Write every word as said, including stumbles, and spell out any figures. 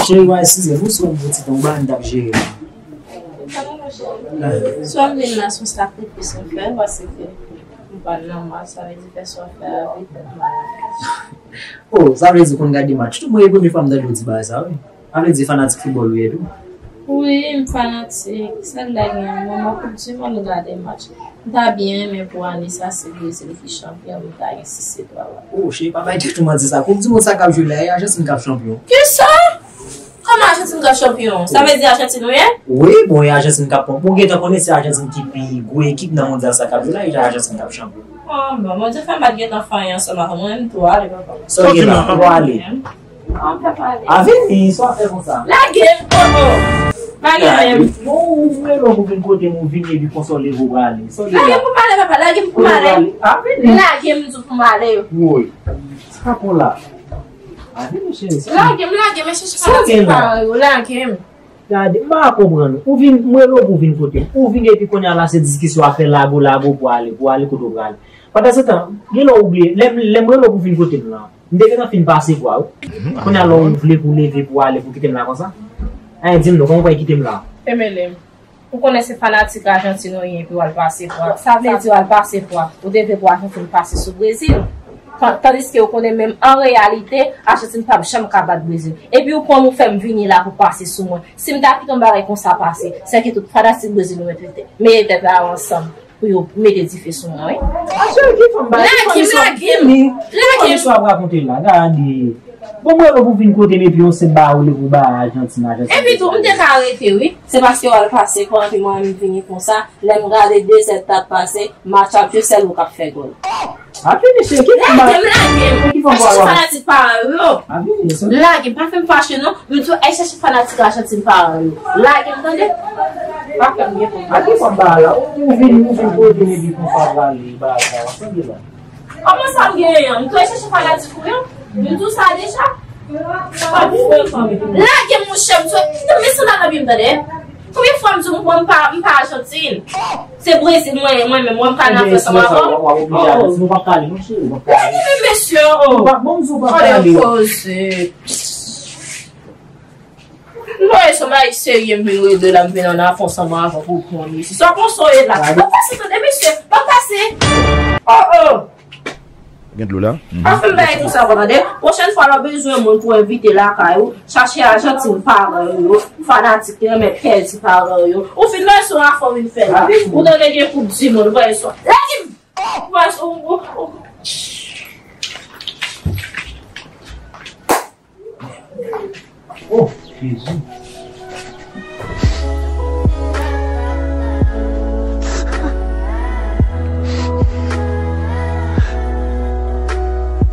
Cheri, w a eskize m, ou sou yon ti tan, ou ba m t ap jere. Swa m vin la, se yon sakrifis m fè, paske m pa nan match, sa vle di fè swa fè a vit, m pa nan match. Oh, sa vle di ou konn gade match tou? Mwen, e premye fwa m tande w di bagay sa, wi. Sa vle di fanatik foutbòl ou ye tou? Wi, m fanatik. Sèl lè gen moman Koup di Mond, m gade match. M ta byen renmen pou ane sa, si Brezil ki chanpyon, m ta gen sis etwal. Oh, cheri, pa bay tèt ou manti sa. Koup di Mond sa k ap jwe la, e Ajantin k ap chanpyon. Kisa? Kòman Ajantin k ap chanpyon? Sa vle di Ajantin ou ye? Wi, bon, e Ajantin k ap pran. Bon, gentan konnen se Ajantin ki pi gwo ekip nan mondyal sa k ap jwe la, e Ajantin k ap chanpyon. Oh, bon, Bondye fè m pa t gentan fè anyen ansanm avè w, mwen menm tou ale, papa. Sa w gen la, ou ale. An pè pale. A vini, sa w ap fè konsa? Lage m, oh, oh. Lage m. Bon, ou mwen lò pou vin kote m, ou vini epi konsa w leve w prale. Sa w gen la? Lage m pou m ale, papa, lage m pou m ale. A vini. Lage m di w pou m ale. Woy. Sa konn la. A vini, cheri, sa. Lage m, lage m, e chèche fanatik parèy ou, lage m. Gade, m pa konprann ou. Ou vin, mwen lò pou vin kote m. Ou vin epi kounye a la se diskisyon, afè lago, lago pou ale, pou ale kote w prale. Pandansetan, gen lè w bliye, lè m, lè m rele w pou vin kote m la, m te gentan fin pase pwa, wi. Kounye a la ou vle pou leve pou ale pou kite m la konsa? Ayen, di m non, kòman w pral kite m la? Emele, ou konnen se fanatik Ajantin ou ye epi w al pase pwa. Sa vle di w al pase pwa. Ou te vle pou Ajantin pase sou Brezil. Tan-, tandiske ou konnen menm an reyalite, Ajantin p ap janm ka bat Brezil. Epi ou pran m ou fè m vini la pou pase sou mwen. Si m ta kite yon bagay konsa pase, sèke tout fanatik Brezil yo mete tèt, mete tèt la yo ansanm pou yo mete dife sou mwen, wi. Atchè, ki fanm ba, ki fanm lage m, lage m. Ki fanm ap rakonte la, gade. Bon, mwen pou vin kote m epi yon senp ba ou li pou ba Ajantin, Ajantin. Epi tou, m te ka rete, wi. Se paske w al pase pwa epi mwen m vini konsa. Lè m gade de zè t ap pase, match ap jwe, sèl ou k ap fè gòl. A vini, cheri, ki fanm ba? Lage m, lage m. Ki fanm ba? Chèche fanatik parèy ou yo. A vini, cheri. Lage m, pa fè m fache non. M di w, al chèche fanatik Ajantin parèy ou. Lage m, tande? Pa fè m gen pwoblèm. A ki fanm ba la? Ou, ou vin, ou vin kote m epi konsa w prale, ba sa, w ap tande la. Kòman sa m genyen an? M tou al chèche fanatik ou yo? M di w sa deja? Lage m, monchè, m di w, kite m, met sandal nan pye m, tande? Konbyen fwa m di w mwen m pa, m pa Ajantin? Se Brezil mwen, mwen menm, mwen m ka nan fè ansanm avè w? W ap oblije ale. Sinon w p ap ka ale non, cheri, w p ap ka ale. Gade men mesye, oh. Bon, m di w p ap ka ale. Koze. M wè se yon bagay serye m vin rele la, m vin ann afè ansanm avè w pou w pran mesye. Sa konsa w ye la. Ban m pase, tande mesye, ban m pase. Oh, oh. Gen dlo la? Pa fè m bagay konsa ankò, tande. Pwochèn fwa lè w bezwen moun pou envite lakay ou, chache Ajantin parèy ou yo, fanatik ki renmen pèdi parèy ou yo. Ou fin wè se yon afè w vin fè la. Ou tande gen koup di mond, ou wè se. Lage m! Ou wè se, ou, ou, ou. Oh, Jezi.